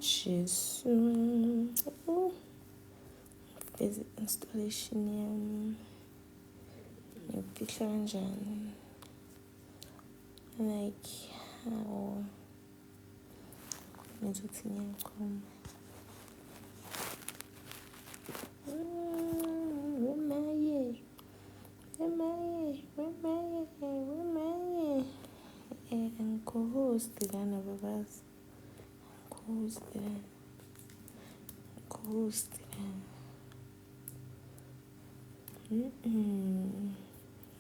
uJesu. Ngiveze installation yami. Ngiyofihla kanjani? Like how? Ngizothi ngiyachoma. Wemaye, wemaye, wemaye, wemaye. Angikhohosti lana babazi. Angikhohosti lana. Angikhohosti lana.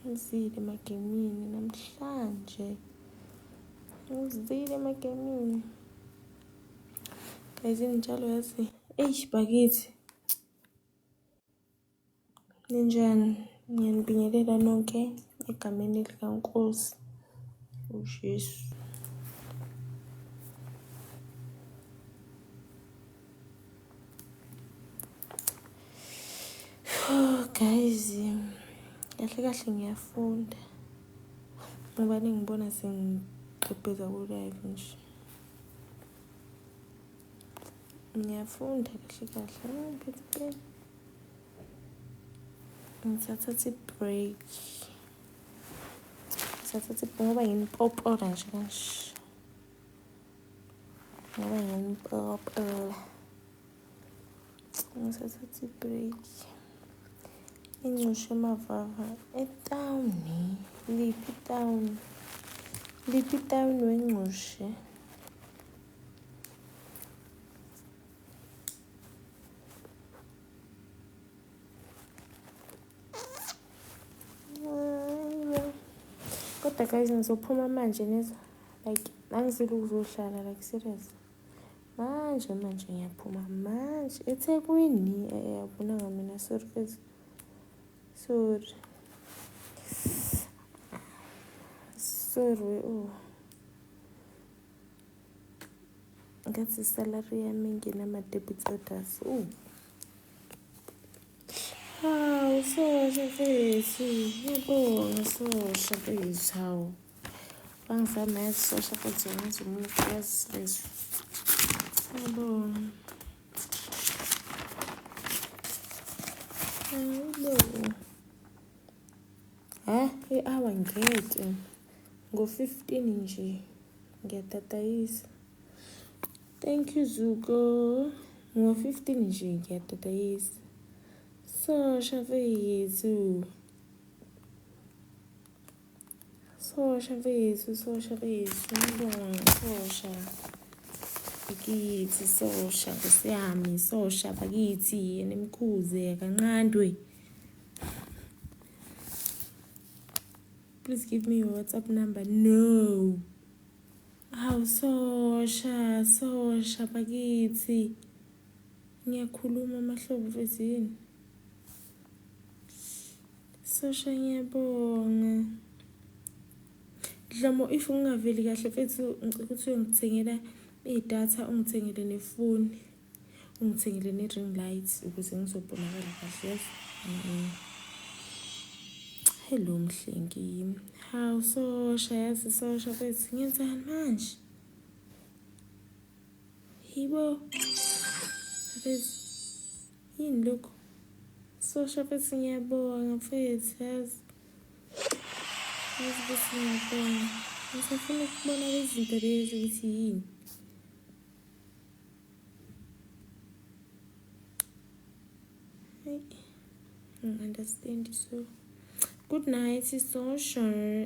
Ngizile emagemini namhlanje. Ngizile emagemini. Guys, injalo yazi. Eish bakithi. Ninjani? Ngiyanibingelela nonke egameni likaNkosi uJesu. Oh, guys, kahle kahle ngiyafunda ngoba ningibona sengigqibheza ku-live nje. Ngiyafunda kahle kahle. Ngiphethe ipeni. Ngithatha i-break. Ngithatha ngoba nginipopola nje kanje. Ngoba nginipopola. Ngithatha i-break. Incushe emavava etawuni. Liphi itawuni? Liphi itawuni wengcushe? Kodwa guys ngizophuma manje nizwa like angizile ukuzohlala like serious manje manje ngiyaphuma manje eThekwini yabonanga mina sorry guys sorry sorry oh ngathi isalary yami ingenama-debit orders. Hawu sosha mfethu, ngiyabonga sosha mfethu, hawu. Wangizama yazi sosha mfethu, ngazi umuntu yazi mfethu. Ngiyabonga. Hayibo. Ha, i-hour ngeke. Ngo-15 nje. Ngiyatatayisa. Thank you Zuko. Ngo-15 nje ngiyatatayisa. Sosha mfethu. Sosha mfethu, sosha mfethu. Ngibonga sosha. Bakithi sosha nkosi yami, sosha bakithi yena imkhuze akanqandwe. Please give me your WhatsApp number. No. Hawu sosha, sosha bakithi. Ngiyakhuluma amahlobo mfethu yini? Sosha ngiyabonga. Dlomo if ungaveli kahle mfethu ngicela ukuthi uyongithengela idatha ungithengele nefoni. Ungithengele ne-ring light ukuze ngizobonakala kahle yes. Hello Mhlengi. Hawu sosha yazi sosha mfethu ngenzani manje? Yibo. Mfethu yini lokhu? Sosha mfethu ngiyabonga mfethu yazi. Yazi mfethu ngiyabonga. Ngisafuna ukubona lezi zinto lezi ukuthi yini. I understand so. Good night, Sosha,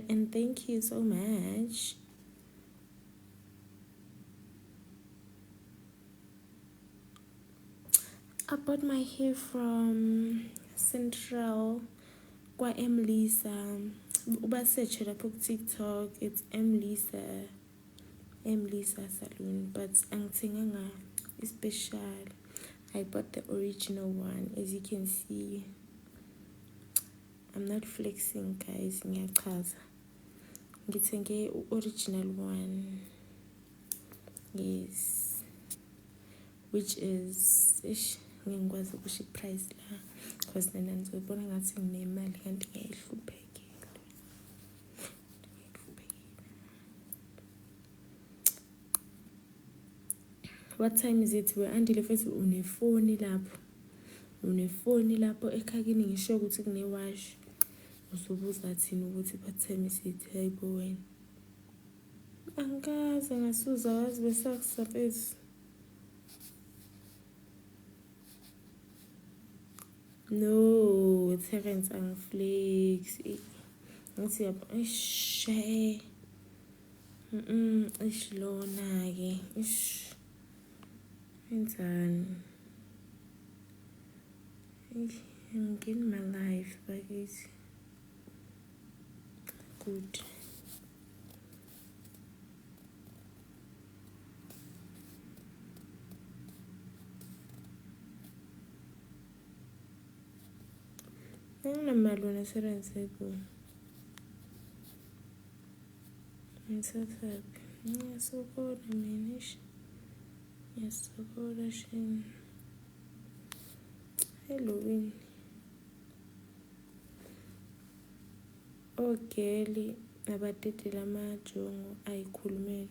and thank you so much. I bought my hair from Central kwa M Lisa. Uba search lapho ku TikTok, it's M Lisa. M Lisa Salon, but angithenganga special. I bought the original one. As you can see, I'm not flexing guys, ngiyachaza. Ngithenge original one. Yes. Which is ish ngingikwazi ukusho price la because nina nizobona ngathi nginemali kanti ngiyayihluphekela. What time is it? We-Andile futhi unefoni lapho. Unefoni lapho ekhakini ngisho ukuthi kunewashi. Uzobuza thina ukuthi what time is it? Hayibo wena. Angikaze ngasuza wazi besakusa mfethu. No, Terence angiflex. Ngithi yabo, eish. Eish lona-ke. Eish. Wenzani? Eish, I'm getting my life bakithi. Good. Anginamali wena Terence hayibo. Ngithathaphi? Ngiyasokola mina eish. Ngiyasokola shame. Halloween. Ogeli abadedela amajongo ayikhulumele.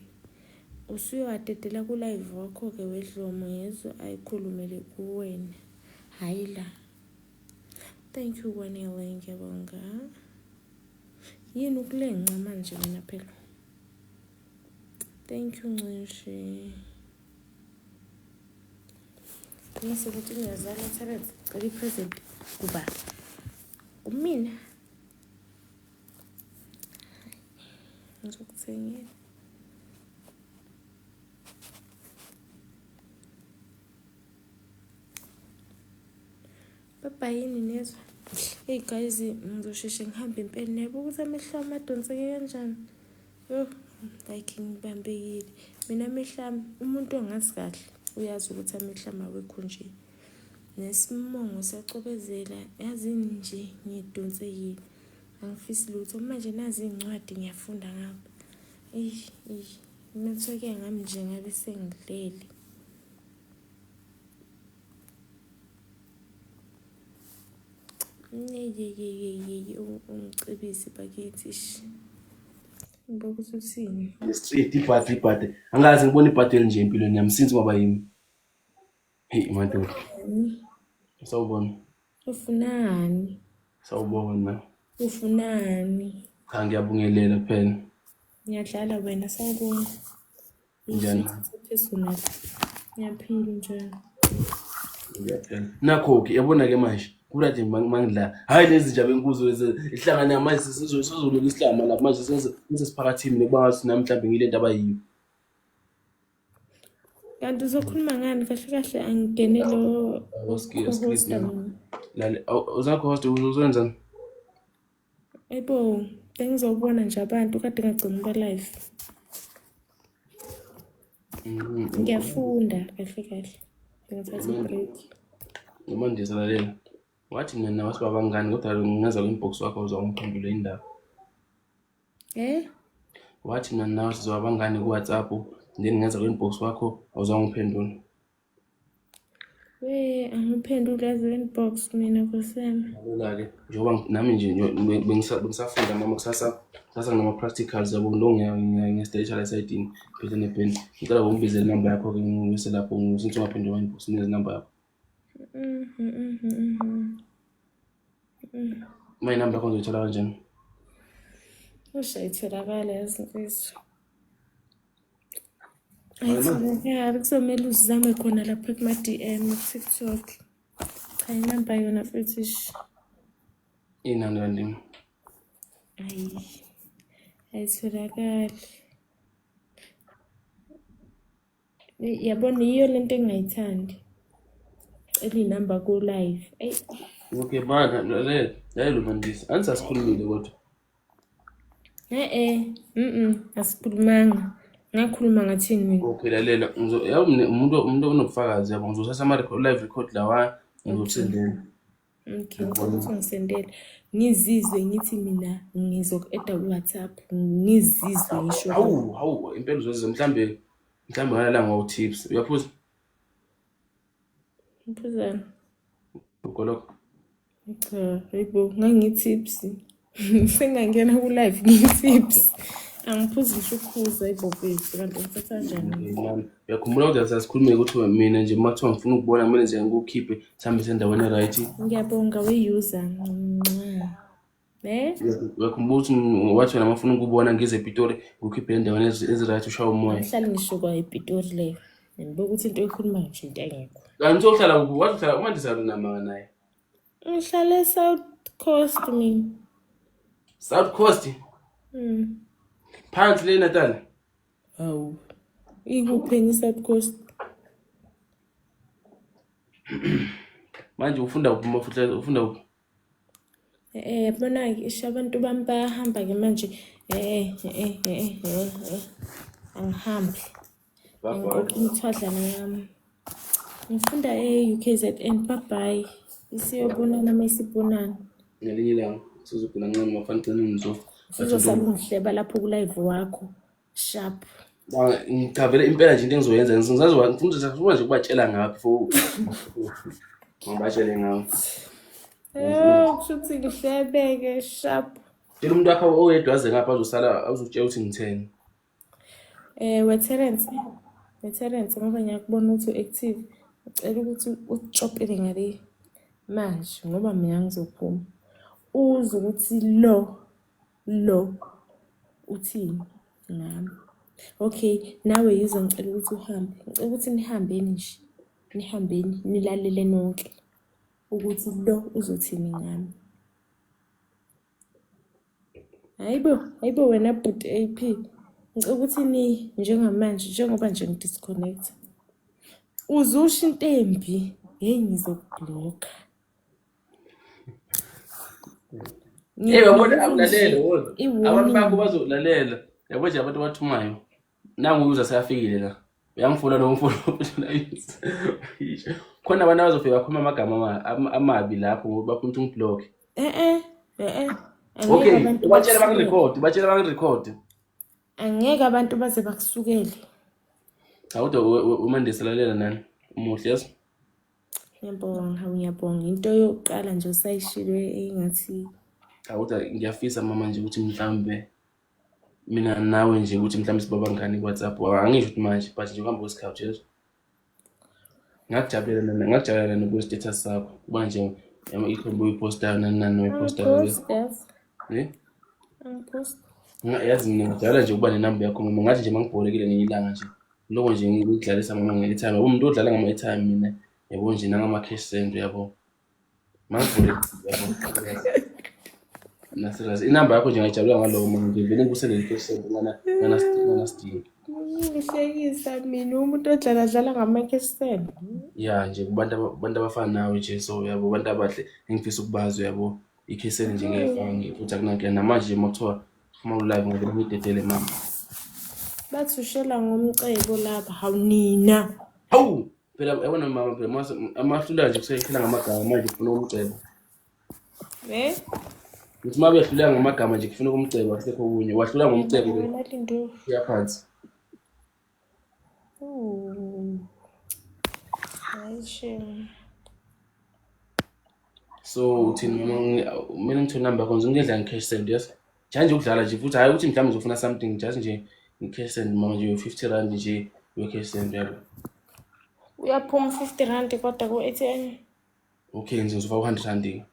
Usuyowadedela ku-live wakho-ke wedlomo yezwa ayikhulumele kuwena. Hhayi la. Thank you Kwanele, ngiyabonga. Yini ukulenca manje wena phela? Thank you Ncishi. Ngise ukuthi ngiyazala Terence, cela i-present kuba kumina. Ngizokuthengela. Baba yini nezwa? Hey guys, ngizosheshe ngihambe impela niyabo ukuthi amehlo ami adonseke kanjani. Yo, like ngibambekile. Mina amehlo ami, umuntu ongazi kahle uyazi ukuthi amehlo ami awekho nje. Nesimongo siyacobezela, yazini nje ngidonsekile. Angifisi lutho. Manje nazi iy'ncwadi ngiyafunda ngapha. Eish, eish. Mina kuthiwa ngami nje ngabe sengidlele. Yeyeyeyeye ungicebisi bakithi sh. Ngibuka ukuthi uthini. Street ibhadi ibhadi. Angazi ngibona ibhadi elinje empilweni yami since kwaba yimi. Hey madoda. Sawubona. Ufunani? Sawubona. Ufunani? Cha ngiyabungelela phela. Ngiyadlala wena sawubona. Njani? Phezulu. Ngiyaphila njani? Ngiyaphila. Nakho-ke yabona-ke manje kurathi mangidla hhayi lezi nja benkuzo ihlangana manje sizoloka isihlama lapha manje sesiphakathini mina kuba ngathi nami mhlawumbe ngile nto abayiyo. Kanti uzokhuluma ngani kahle kahle angingene lo co-host mina. Lale uzakho host uzenzani? Ebo, bengizobona nje abantu kade ngagcina ukuba live. Ngiyafunda kahle kahle. Ngithatha i-break. Noma nje salalela. Wathi mina nawe siba bangani kodwa ngingaza kwi-inbox wakho uzawungiphendula indaba. Eh? Wathi mina nawe sizoba bangani ku-WhatsApp then ngenza kwi-inbox wakho awuzangiphendula. We, angiphenduli yazi inbox mina kusema. Lalela-ke njengoba nami nje bengisafunda mama kusasa kusasa nginama-practicals yabo lo ngiyastayisha la esayidini ngiphethe nepeni. Ngicela ungibizele inamba yakho-ke ngibese lapho since ungaphendula inbox nginikeze inamba yakho. Uma inamba yakho ngizoyithola kanjani? Usho ayitholakala yazi mfethu. Ayitholakali kuzomele uzame khona lapha kuma-DM ku-TikTok. Cha inamba yona futhi ish. Inani kanti? Ayi. Ayitholakali. Yabona yiyo lento engingayithandi. Cela inamba ku-live. Eyi. Okay, bana lalela lalela uMandisa. Angithi asikhulumile kodwa. Eh asikhulumanga. Ngakhuluma ngathini mina? Okay, lalela yabo mina umuntu onobufakazi yabo ngizothatha ama live record lawa ngizokusendela. Okay, ngicela ukuthi ungisendele. Ngizizwe ngithi mina ngizoku-eda ku-WhatsApp. Ngizizwe ngisho. Hawu, hawu impela uzozizwa mhlambe mhlambe ngalala ngawu-tips. Uyaphuza? Ngiphuzani? Ugoloko. Cha, hayibo, ngangi-tips. Sengangena ku-live ngi-tips. Angiphuzi ngisho ukuphuza ibhokisi kanti ngithatha kanjani? Nami uyakhumbula ukuthi sasikhulume ukuthi mina nje uma kuthiwa ngifuna ukubona kumele nje ngikukhiphe sihambise endaweni e-right. Ngiyabonga we-user. Mwah. Ne? Uyakhumbula ukuthi wathi wena uma ufuna ukubona ngize ePitori ngikukhiphe endaweni ezi-right ushaye umoya. Angihlali ngisho kwa ePitori leyo. Ngibuka ukuthi into oyikhulumayo nje into engekho. Kanti uhlala kuphi? Wathi uhlala manje sanamanga naye. Ngihlala e-South Coast mina. South Coast phansi le Natal. Hawu. Ikuphi enye i-South Coast? Manje ufunda kuphi uma futhi ufunda kuphi? Yabona-ke isho abantu bami bayahamba-ke manje. Eh eh eh eh eh. Angihambi. Bye bye. Ngiqoqa imithwadlana yami. Ngifunda e-UKZN. Bye bye. Isiyobonana uma isibonana. Ngelinye ilanga sizogula ncane mafana gcina ngizofa. Sizosala ungihleba lapho ku-live wakho. Sharp. Cha vele impela nje into engizoyenza ngisazoba ngifuna nje ukubatshela ngayo before ngibatshele ngayo. Kusho ukuthi ngihlebeke sharp. Tshela umuntu wakho oyedwa aze ngapha azosala azokutshela ukuthi ngitheni. We Terence. We Terence ngoba ngiyakubona ukuthi u-active. Ngicela ukuthi utshopele ngale manje ngoba mina ngizophuma. Uzwe ukuthi lo uthini ngami. Okay, nawe yizo ngicela ukuthi uhambe. Ngicela ukuthi nihambeni nje. Nihambeni nilalele nonke ukuthi lo uzothini ngami. Hayibo, hayibo wena bhuti AP. Ngicela ukuthi ni njengamanje njengoba nje ngidisconnect. Uzusho into embi, hey ngizokubhlokha. Eh yabona awulalela wona. I-warning. Abantu bakho bazolalela. Yabo nje abantu abathumayo. Nangu uza seyafikile la. Uyangifuna lo mfuna Khona abantu abazofika bakhuluma amagama amabi lapho ngoba bafuna ukuthi ngiblock. Eh eh eh eh. Angeke Okay, abantu ubatshele bakusukele. bangirecord, ubatshele bangirecord. Angeke abantu baze bakusukele. Cha kodwa uMandisa lalela nani. Umuhle yazi. Ngiyabonga, hawu ngiyabonga. Into yokuqala nje usayishilo engathi Cha kodwa ngiyafisa mama nje ukuthi mhlambe mina nawe nje ukuthi mhlambe sibabangani ku-WhatsApp. Angisho ukuthi manje but nje kuhamba kwesikhathi yezo. Ngakujabulela nami, ngakujabulela noku-status sakho. Kuba nje ithombe oyipostayo nani nani oyipostayo. angipost yazi. Eh? Angipost. Yazi mina ngijabula nje ukuba nenamba yakho mama. Ngathi nje mangibhorekile ngelinye ilanga nje. Lokho nje ngikudlalisa mama nge-airtime. Yabo umuntu odlala ngama-airtime mina. Yabo nje nangama-cash send yabo. Mangibhorekile yabo. Na serious. Inamba yakho nje ngiyajabula ngaloko mama nje vele ngikusendele i-cash send ngana nganasidingo. Ngihlekisa mina umuntu odlala dlala ngama-cash send. Ya nje kubantu abantu abafana nawe nje so yabo abantu abahle engifisa ukubazi yabo. I-cash send nje ngiyayifaka futhi akunankinga namanje nje makuthiwa uma u-live ngivele ngidedele mama. Bathi ushela ngomcebo lapha. Hawu nina. Hawu! Phela yabona mama phela mase amahluleka nje kusekhela ngamagama manje kufuna umcebo. Eh? Ngithi uma behluleka ngamagama nje kufuna umcebo akusekho okunye. Wahlula ngomcebo ke Wena Lindo. kuya phansi. Ooh. Hayi shame. So uthini mama mina ngithola inamba yakho ngizongidla nge-cash send yes. Nje nje ukudlala nje futhi hayi ukuthi mhlawumbe ngizofuna something just nje nge-cash send mama nje 50 rand nje we-cash send yabo. Uyaphuma 50 rand kodwa ku-ATM. Okay nje ngizofaka u-100 rand ke.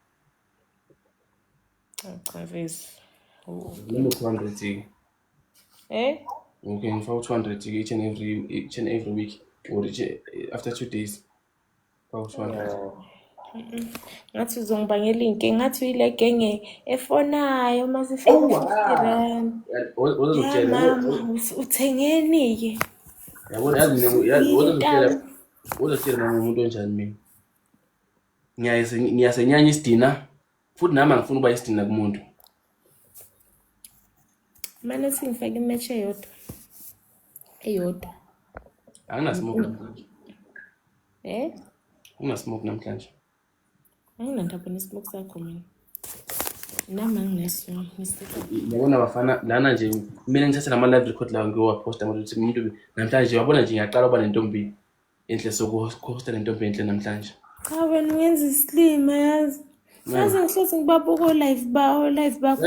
Cha vezi. Noma 200 ke. Eh? Okay ngifaka u-200 ke each and every week or after 2 days. Faka u-200. Ngathi uzongibangela inkinga, ngathi uyile genge efonayo uma sifaka Oh, u-50 rand. Ya Wozozokutshela. mama, uthengeni-ke? Yabona yazi mina yazi Usuyile wozozokutshela tamu. wozozokutshela noma umuntu onjani mina. Ngiyasenyanya isidina futhi nami angifuni ukuba isidina kumuntu. Mane singifake i-match eyodwa. Eyodwa. Angina-smoke namhlanje. Eh? Angina-smoke namhlanje. Anginandaba nesmoke sakho mina. Nami anginaso. Yabona bafana lana nje kumele ngithathe lama live record lawa ngiyowaposta manje ukuthi umuntu namhlanje yabona nje ngiyaqala ukuba nentombi enhle sokuhosta nentombi enhle namhlanje. Cha wena uyenza isilima yazi. Saze ngihlezi ngibabuka o-live ba o-live bakho.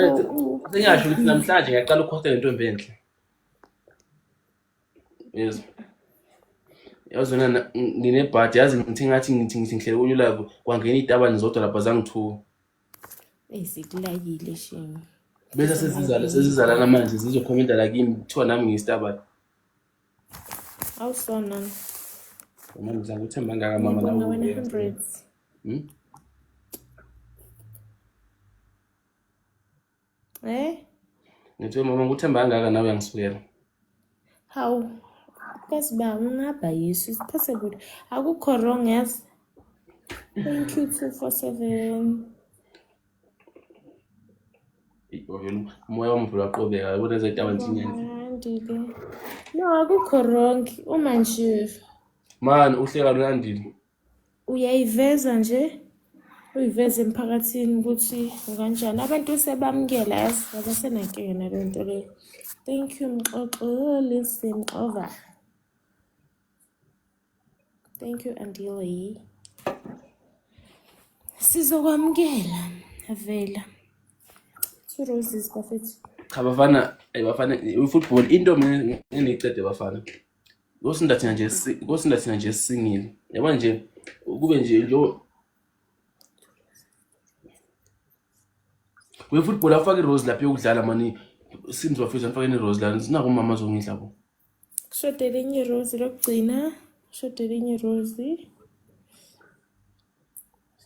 Sengasho ukuthi namhlanje ngiyaqala ukukhohlwa ngentombi enhle. Yes. Yazi wena nginebhadi yazi ngithi ngathi ngithi ngithi ngihlele kunye live kwangena izitabane zodwa lapha zangithuka. Eyi sikulayile shame. Bese sesizala sesizalana manje zizokhomenta la kimi kuthiwa nami ngiyisitabane. Awusona. Mama ngizakuthemba kangaka mama nawe. Wena hundreds. Hmm? Eh? Ngithi mama ngikuthemba kangaka nawe uyangisukela. Hawu. Kazi ba ungaba yesu it's possible. Akukho wrong yazi. Thank you 247. Umoya wami vele waqobeka yabona ezayitaba ntinyane. Andile. No, akukho wrong uma nje Man uhleka luyandile. Uyayiveza nje uyiveze emphakathini ukuthi kanjani abantu sebamukela yazi abasenankinga naleyo nto leyo. Thank you Mxoxolisi Mxova. Thank you Andile. Sizokwamukela vela. Two roses bafethu. Cha bafana, ayi bafana, i-football into mina engiyicede bafana. Kosinda thina nje kosinda thina nje singile. Yabo nje kube nje lo we football afake irose lapha yokudlala mani since bafethu anifake irose la sinako umama azongidla bo. Kushoda elinye irozi lokugcina, kushoda elinye irozi.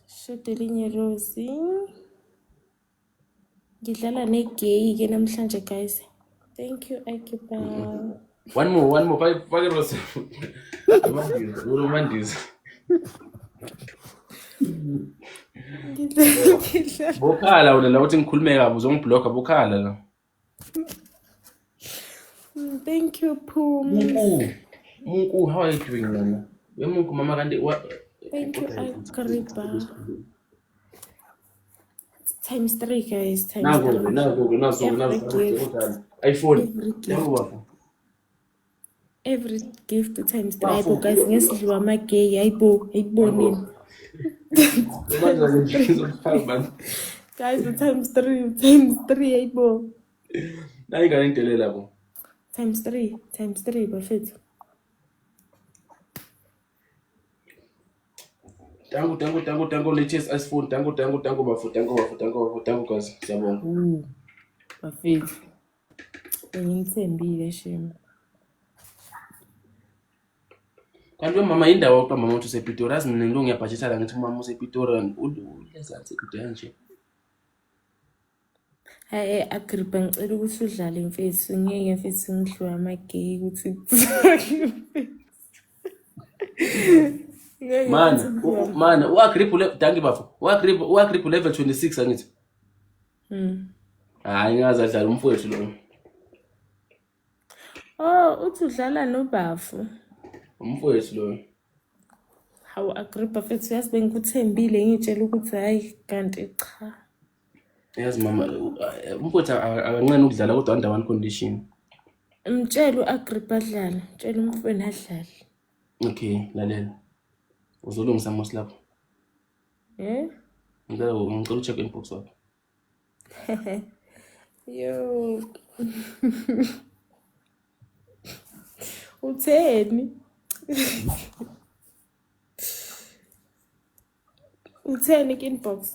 Kushoda elinye irozi. Ngidlala ne-gay ke namhlanje guys. Thank you Akiba. One more, one more. Fake fake irose. Umandiza, umandiza. Ngidlala. Bokhala wena la uthi ngikhulume kabi uzongibhlokha bokhala la. Thank you Phum. Munku. Munku, how are you doing mama? We Munku mama kanti wa Thank you Agriba. Times 3 guys, times Naku 3. naku nazo Every nazo gift. iPhone. Every gift. Naku bafo. Every gift times 3. Bafo. Hayibo guys, ngesidliwa ama-gay. Hayibo, hayibo nini. Guys, times 3, times 3 hayibo. Nayi ingane intelela bo. Times 3, times 3 bafethu. Danko danko danko danko latest iPhone danko danko danko bafo danko bafo danko bafo danko guys siyabonga. Bafethu. Bengimthembile shame. Kanti mama indawo yokuqamba mama uthi usePitori azi mina ngilo ngiyabhajetha la ngithi umama usePitori ulezansi kude kanje. Hayi Agripa ngicela ukuthi udlale mfethu ngeke mfethu ngidliwe ama-gay ukuthi ngeke Man, mfethu ngidliwe man, uAgrip le danki bafo. UAgrip uAgrip level 26 angithi. Hayi ngaze adlala umfowethu lo. Oh, uthi udlala nobafu. Umfowethu lo. Hawu Agripa mfethu yazi bengikuthembile ngitshela ukuthi hayi kanti cha. Yazi mama umfowethu akanqeni ukudlala kodwa under one condition. Mtshele u-Agripa adlale, mtshele umfowenu adlale. Okay, lalela. Uzolungisa mos lapho. Eh? Ngicela ngicela ucheck inbox wakho. Yo. Utheni? Utheni ku-inbox?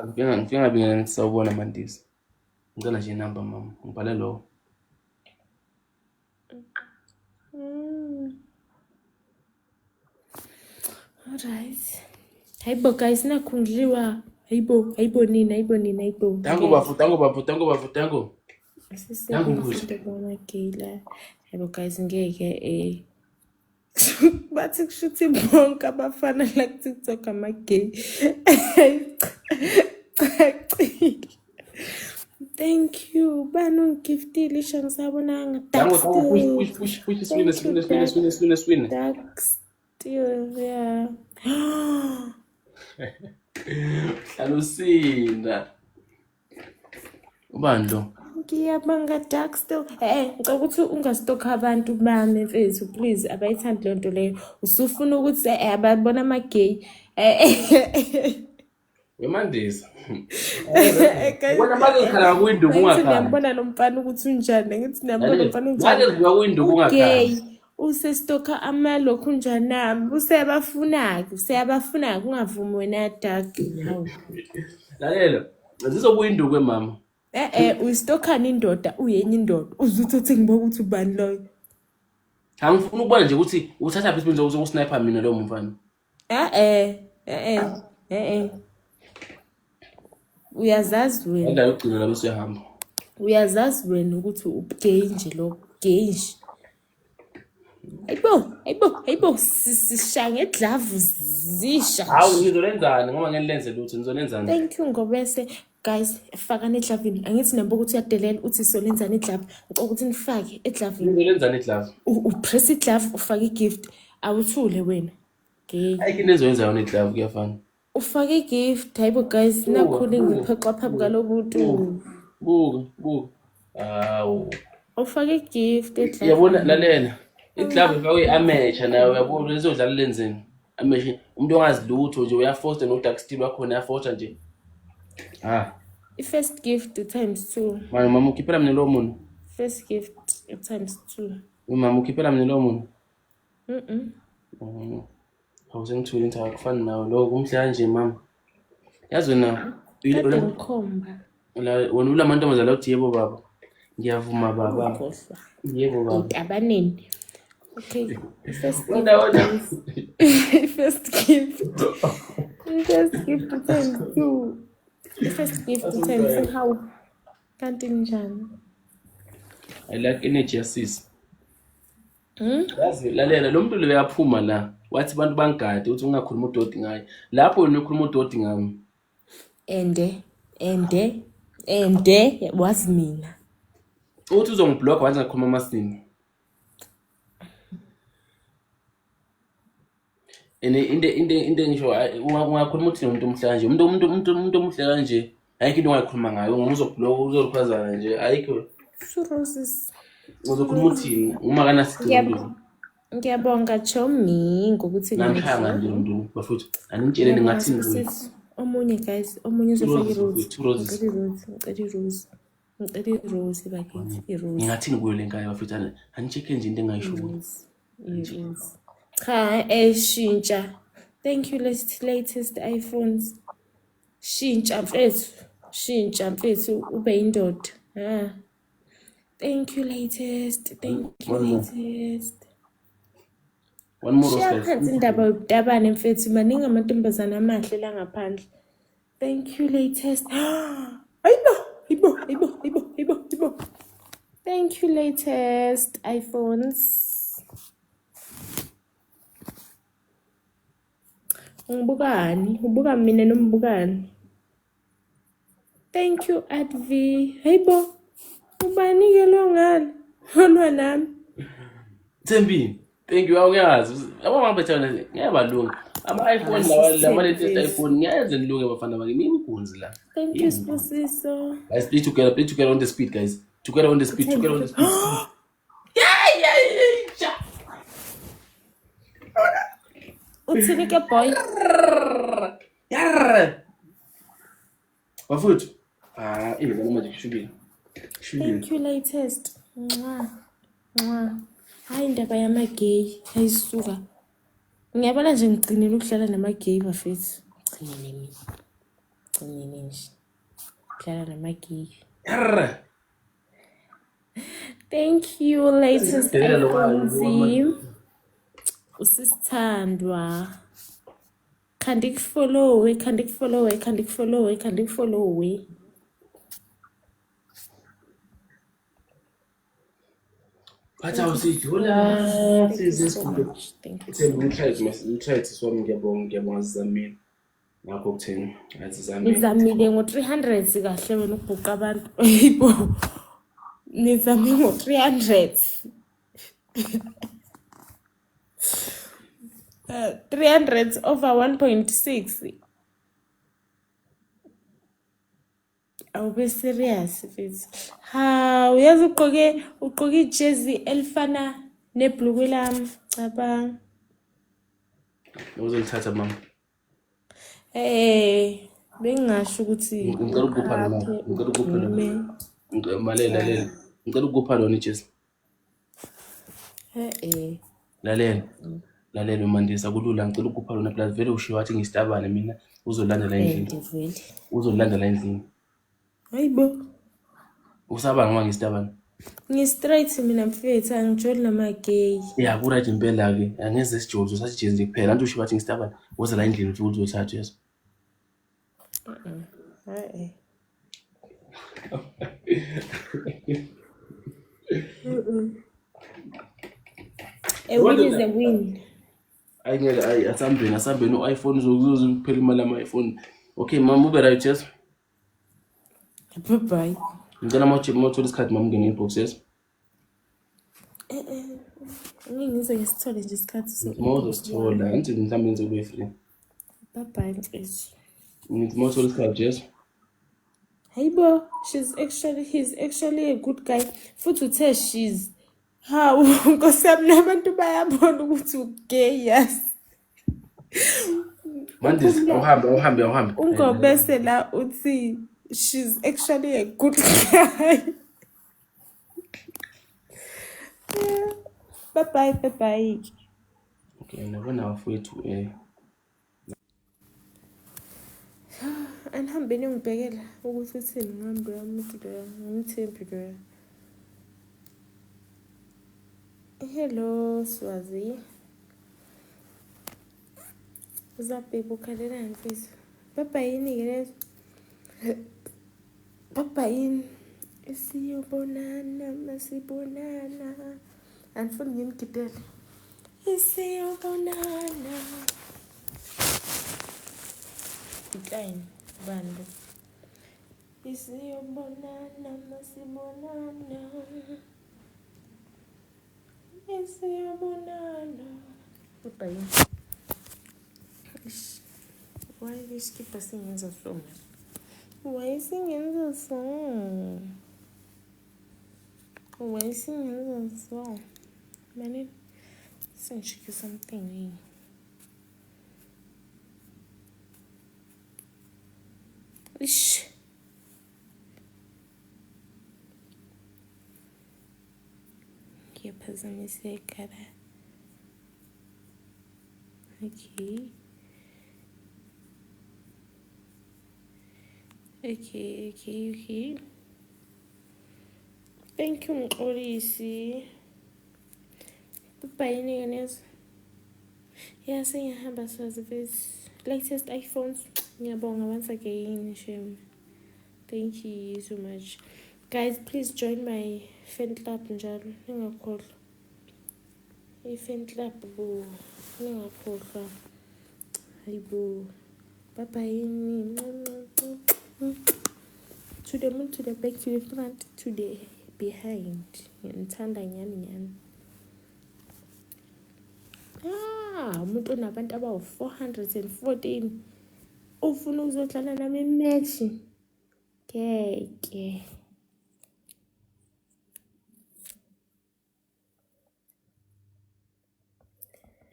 Ngifika ngingabingeleli ngisawubona Mandisi. Ngicela nje inamba mama, ngibhale lowo. Alright. Hayibo guys, nakhu ngidliwa. Hayibo, hayibo nini, hayibo nini, hayibo. Danko bafo, danko bafo, danko bafo, danko. Danko mfowethu. Amagila. Hayibo guys, ngeke eh. Bathi kushuthi bonke abafana la ku-TikTok ama-gay. Cacile. Thank you. Bani ungigiftile isho ngisabonanga. Danko, Dark danko, push, Steel. push, push, push, swine, Thank you, swine, swine, Dark swine, swine, swine. Dark Steel. Yeah. Hlalusinda. Ubani lo? Ngiyabonga Dark Steel. Eh, ngicela ukuthi ungastokha abantu bami mfethu please abayithandi leyo nto leyo. Usufuna ukuthi ababona ama-gay. Eh. Wemandisa. Guys, Wena make ngikhala kwinduku angithi ungakhali. niyambona lo mfana ukuthi unjani, angithi niyambona lo Lalela, mfana make unjani. ngivuka kwinduku Ugay, ungakhali. usestokha amalokhu unjanami, useyabafuna-ke, useyabafuna-ke, ungavumi wena dark. Hawu. Lalela, zizobuya induku emama. Eh-eh, uyistokhani indoda, uyenye indoda. Uze uthi uthi ngibuka ukuthi ubani loyo. Angifuni ukubona nje ukuthi uthatha phi isibindi sokusniper mina lowo mfana. Eh-eh, eh-eh, eh-eh. Uyazazi wena. Indawo yokugcina la bese uyahamba. Uyazazi wena ukuthi ubugay nje lo, gay nje. Hayibo, hayibo, hayibo, sisha ngeglavu zisha Hawu nje. ngizolenzani ngoba ngeke lenze lutho ngizolenzani. Thank you Ngobese. Guys, fakani eglavini. Angithi niyabo ukuthi uyadelela uthi solenzani iglove. Ngicela ukuthi nifake eglavini. Ngizolenzani iglove. Upress iglove ufake igift. Awuthule wena. Gay. Ayikho into ezoyenza yona iglove kuyafana. Ufake igift. Hayibo guys, Buka, nakhona buka, ngiphoxa phambi buka, kwalomuntu. buka, buka, buka. Hawu. Ufake igift Yabona eglavini. lalela. Iglove ifakwe i-amateur nayo uyabona lezodlala lenzeni. Amateur umuntu ongazi lutho nje uyafosta no dark steel wakhona uyafosta nje. Ah, I-first gift times 2. manje mama ukhiphela mina lowo muntu. First gift times 2. Mama ukhiphela mina lowo muntu. Mhm. Mm. Hawu sengithule ngithi akufani nawe lokho kumhle kanje mama. Yazi wena Kade ngikhomba. wena ula mantombazane uthi yebo baba. Ngiyavuma baba. Ukhohlwa. Yebo baba. Entabaneni. Okay. First gift Wena wena. guys. First gift. First gift times 2. First gift times 2. How? Kanti njani? I like energy yasisi. Hmm? Yazi lalela lo muntu lo uyaphuma la. Wathi abantu bangigade uthi ungakhuluma udoti ngaye. Lapho wena ukhuluma udoti ngami. Ende, ende, ende wazi mina. Uthi uzongiblock wathi ngakhuluma amasini. And into engisho ungakhuluma uthi umuntu omuhle kanje. Umuntu omuhle kanje. Ayikho into ongayikhuluma ngayo ngoba uzoblock uzokhwazana nje. Ayikho. Two roses. Two Uzokhuluma roses. uthini uma kanasidingo umuntu. Ngiyabonga Chomi ngokuthi Namhlanje ngidle. nje umuntu bafuthu. Aningitsheleni Ngiyabonga ngathini kuye. Sibusiso. Omunye guys, omunye Two uzofaka roses i-rose. bafethu, two roses. Ngicela i-rose, ngicela i-rose. Ngicela i-rose bakithi, i-rose. Ngingathini kuyo le nkaya bafethu anicheck nje into engayisho kuyo. I-rose. I-rose. Cha, shintsha. Thank you latest iPhones. Shintsha mfethu. Shintsha mfethu ube indoda. Ah. Thank you latest. Thank you One more. latest. One more rose Shiya guys. phansi indaba yobutabane mfethu, maningi amantombazane amahle la ngaphandle. Thank you latest. Hayibo, hayibo, hayibo, hayibo, hayibo, hayibo. Thank you latest iPhones. Ungibukani? Ubuka mina nombukani? Thank you Advi. Hayibo. Ubani ke lo ngale? Olwa nami. Thembi, thank you awuyazi. Yabo mangiphethe wena ngiyabalunga. Ama iPhone lawa lama latest iPhone ngiyayenza nilunge bafana bami. Mina inkunzi la. Thank you Sibusiso. Guys, play together on the speed guys. Together on the speed, together on the speed. Yeah, yeah, yeah. Uthini ke boy? Yarr. Bafuthu. Ah, eh lana manje kushubile. Kushubile. Thank you latest. Mwah. Mwah. Hayi indaba yama-gay ayisuka. Ngiyabona nje ngigcinile ukudlala nama-gay bafethu. Gcinile mina. Gcinile nje. Dlala nama-gay. Yarr. Thank you latest Delela lo iPhones. wayo. Usisithandwa. Kanti kufollowe, kanti kufollowe, kanti kufollowe, kanti kufollowe. Bathi Thank you so much. awusidlula Thank you size so isikhulu. much. Thank you so Thembi much. ngitry siswami ngiyabonga ngiyabonga sizamile. Ngakho kutheni azizamile. Nizamile ngo-300 kahle wena ukubhuqa abantu. Hayibo. Nizame ngo-300. 300 over 1.6. Awube serious mfethu. Hawu, yazi ugqoke ijezi elifana nebhulukwe lami. Cabanga. Uzolithatha mama. Eh, Bengingasho ukuthi Ngicela ukukupha lona. ukhaphe Ngicela ukukupha lona. ugqume. Lalela, Cha. lalela. Ngicela ukukupha lona ijezi. Eh. Lalela. Lalela Mandisa, kulula, ngicela ukukupha lona plus vele ushiye wathi ngisitabane mina, uzolanda la endlini. Ngivile. Uzolanda la endlini. Hayibo. Usaba ngoba ngisitabane. Ngi-straight mina mfethu, angijoli nama-gay. Ya, ku-right impela-ke. Angeze sijoli, uzothatha ijezi nje kuphela. Anti ushiye wathi ngisitabane, woza la endlini uthi uzothatha yeso. Eh. A win is a win. Ayi ngeke, ayi asambeni, asambeni u-iPhone uzokuzuza kuphela imali yama-iPhone. Okay mama, ube right, yes. Bye bye. Ngicela uma uthola isikhathi mama ungene inbox, yes. Eh. Ngeke ngize ngisithole nje isikhathi Uma uzosithola, angithi mhlawumbe ngize ube free. Bye bye mfethu. Ngithi uma uthola isikhathi, yes. Hayibo, she's actually he's actually a good guy. Futhi uthe she's hawu nkosi yami nabantu bayabona ukuthi ugay, yes. Mandisi, awuhambe, awuhambe, awuhambe. Ungobese la uthi she's actually a good guy. Bye bye, bye bye. Okay, nabona bafowethu Anihambeni ngibhekela ukuthi uthini ngihambe umuntu loya, ngimthembi loya. Hello Swazi. Uzabheka ukhalelani mfethu? Baba yini ke lezo? Baba yini? Isiyobonana masibonana. Andifuni ngimgidele. Isiyobonana. Decline bani lo? Isiyobonana masibonana. Isiyobonana. Baba yini? Eish. Why isikibha singenza so man? Why singenza so? Why singenza so? Mane sengishike something yini? Ish. Ngiyaphazamiseka la. Okay. Okay, okay, okay. Thank you, Mxolisi. Bye niggas. Yeah, sengiyahamba Swazi mfethu. Latest iPhones. Ngiyabonga once again, Shem. Thank you so much. Guys, please join my fan club njalo. Ningakhohlwa. I-fan club bo. Ningakhohlwa. Hayibo. Bye bye. To the moon, to the back, to the front, to the behind. Ngithanda nyani nyani. Ah, umuntu onabantu abawu-414 ufuna ukuzodlala nami imatch. Ngeke.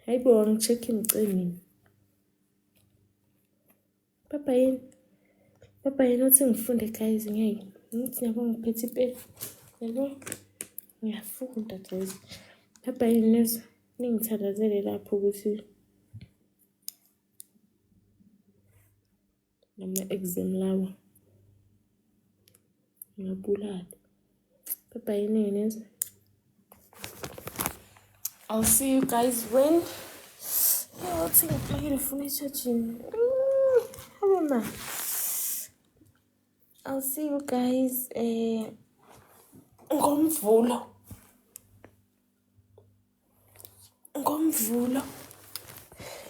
Hayibo, angi-check imicimbi mina. Baba yini? Baba yini uthi ngifunde guys, ngeke. Ngithi yabo ngiphethe ipeni. Yabo? Ngiyafunda guys. Baba yini nezwa? Ningithandazele lapho ukuthi nama-exam lawa ngiyabulala. Baba yini nezwa? I'll see you guys when. Yeah, uthi ngiplakile ifoni e-charging. Habe ma. I'll see you guys ngomvulo. Ngomvulo.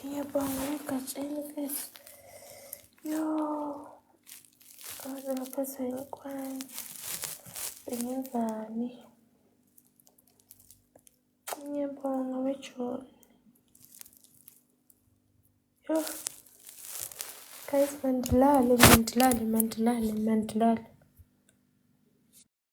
Ngiyabonga ugatsheni mfethu. Yo. Ngaze ngaphathwa inkwani. Bengenzani? Ngiyabonga weJohn. Yo. Guys, mandilale, mandilale, mandilale, mandilale.